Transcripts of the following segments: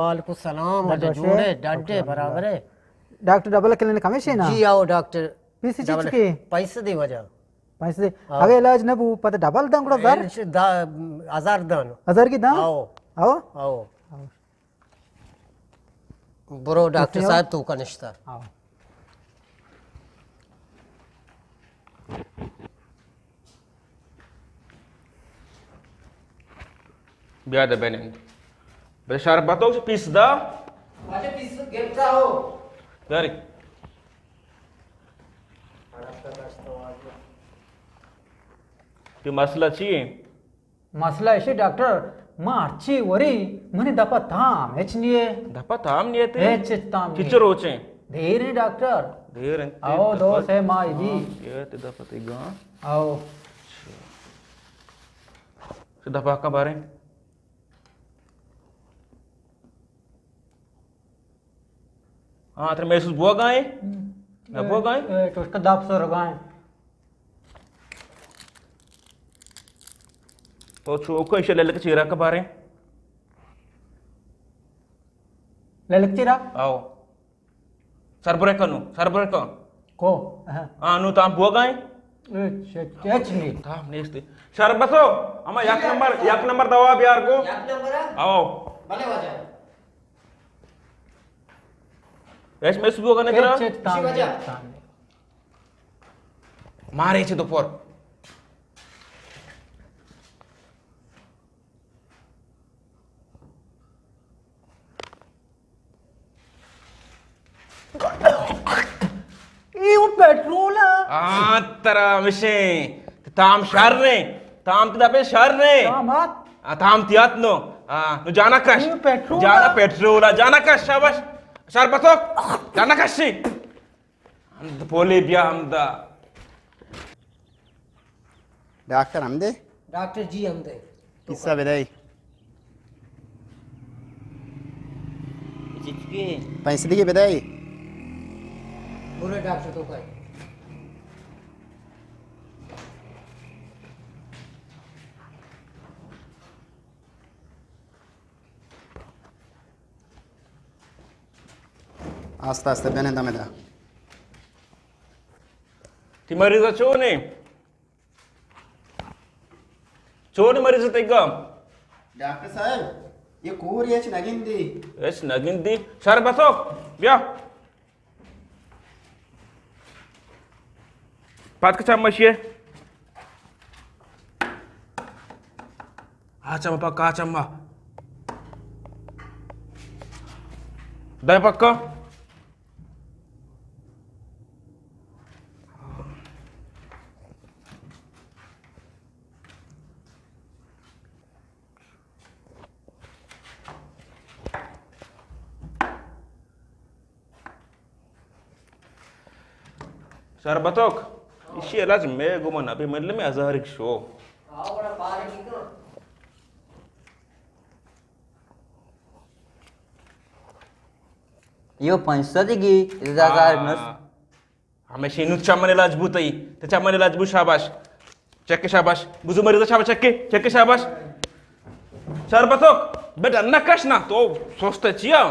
وعلیکم السلام، ڈاکٹر واجہ، جوڑ ئے؟ ڈاڈ ئے، برابر ئے؟ ڈاکٹر، ڈبل کلینک ہمیش ایں نا؟ جی آؤ ڈاکٹر۔ پیسے ڈبل چچکے؟ پیسے دے واجہ۔ پیسے دے۔ ہاں۔ اگہ علاج نہ بو، پدا ڈبل داں گڑا زر؟ انش-، دا-، ہزار داں۔ ہزار کی داں؟ آؤ۔ آؤ؟ آؤ۔ آؤ۔ برو ڈاکٹر صاحب تو کا نشتہ۔ آؤ۔ بیا دے بنند۔ بلے شربتو چہ پیس دا۔ واجہ پیس گپتا ہو۔ داری۔ کہ مسئلہ چی ایں؟ مسئلہ ایشی ڈاکٹر، ما ہرچی وری، منی دپا تام ہچ نیے۔ دپا تام نیے تے؟ ہچ، ہچ تام نیے۔ چچو روچیں؟ دیر ایں ڈاکٹر۔ دیر ایں تے؟ آؤ، دو سے ماہ دی۔ ہاں، یہ تے دپا تے گاں۔ آؤ۔ دپا کا بارے؟ ہاں، ترا محسوس بوگا ایں؟ ہم۔ نہ بوگا ایں؟ اے، تو اس کا دپ سر گا ایں۔ تو چوکا ایشی للک چیرا کا بارے؟ للک چیرا؟ آؤ۔ سر برے کنو، سر برے کن۔ کو؟ ہاں۔ ہاں، نو تام بوگا ایں؟ اچ، اچ، اچ نہیں۔ تام نیست۔ شربتو، ہما یک نمبر، یک نمبر دوا بیار کو۔ یک نمبر ہے؟ آؤ۔ بلے واجہ۔ ہچ محسوس بوگا نہ کرا؟ ہچ، ہچ تام اسی وجہ۔ نہیں، تام نہیں۔ مارے چہ دو پر۔ اے وہ پیٹرول ہے۔ آ، ترا مشیں۔ تام شر نے۔ تام تدا پہ شر نے۔ تام آت۔ آ، تام تیات نو۔ آ، نو جانا کش۔ اے پیٹرول جانا ہے۔ پیٹرول ہے۔ جانا کش، شاباش۔ شربتو۔ جانا کشی۔ ہمد پولے بیا ہمدا۔ ڈاکٹر ہمدے؟ ڈاکٹر جی ہمدے۔ قصہ بدائی۔ چچکے؟ پنچ سدگی بدائی۔ برو ڈاکٹر تو کئی۔ آستہ آستہ بنند ہمدا۔ تی مریض چونے؟ چونے مریض تیگا؟ ڈاکٹر صاحب، یہ کور ہچ نگندی۔ ہچ نگندی؟ شربتو، بیا۔ پتک چم اشیے۔ آ چم پکا، آ چم۔ دے پکا۔ شربتوک، ایشی علاج مئے گوما نہ بی، ملے مئے ہزاریگ شو۔ یو پنچ سد گی، ہزار نس۔ ہمیشی نو چمن علاج بوتئی، تے چمن علاج بو، شاباش۔ چکے شاباش۔ بزو مریض شاباش، چکے، چکے شاباش۔ شربتوک، بیٹا نہ کش نا، تو سوست چیا؟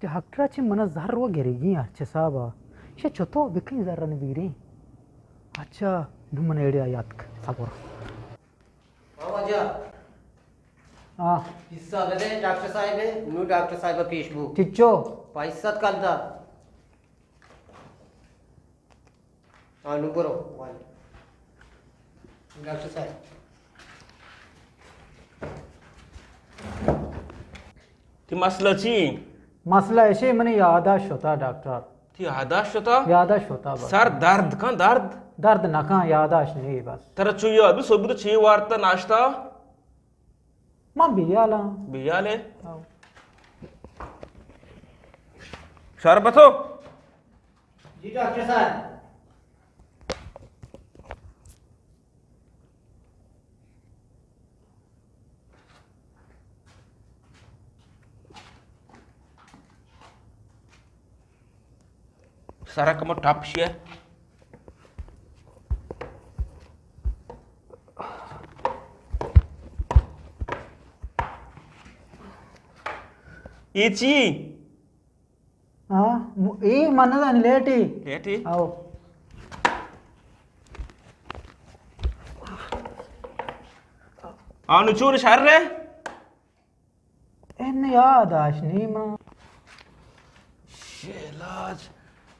ڈاکٹر چی منا زر و گریگی ہرچ حسابا۔ شے چتو بکن زر نہ بیریں۔ اچھا، نو من ایڈیا یاتک، صبر۔ ہاں واجہ۔ ہاں۔ حصہ بدے ڈاکٹر صاحب، نو ڈاکٹر صاحب پیش بو۔ چچو؟ پیسہ کل دا۔ ہاں، نو برو، واجہ۔ ڈاکٹر صاحب۔ تی مسئلہ چی؟ مسئلہ ایشی منی یاداش شتا ڈاکٹر۔ تی یاداش شتا؟ یاداش شتا بس۔ سر درد کن درد؟ درد نہ کن، یاداش نہیں بس۔ ترا چو یاد بی صبح تو چی وارتا ناشتہ؟ ما بیالاں۔ بیالے؟ ہاں۔ شربتو؟ جی ڈاکٹر صاحب۔ سرا کمو ٹپ شیئے۔ اے چی؟ ہاں، م-، اے من نہ زانی، لیٹ اے۔ لیٹ اے؟ آؤ۔ آنو چون شر اے؟ اے نہ یاد آش نی ما۔ شیلاج۔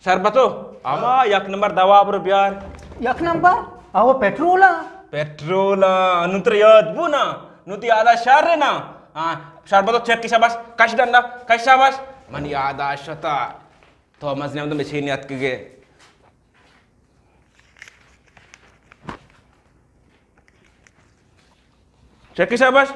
شربتو، ہما یک نمبر دوا برو بیار۔ یک نمبر؟ آ، وہ پٹرول آ؟ پٹرول آ، انو تر یاد بو نا؟ نو تی یاد آ شر نا؟ ہاں، شربتو چکی شاباش، کش ڈنڈا، کش شاباش۔ من یاد آ شتا۔ تو مزنی ہم تو مشین یاد کگے۔ چکی شاباش۔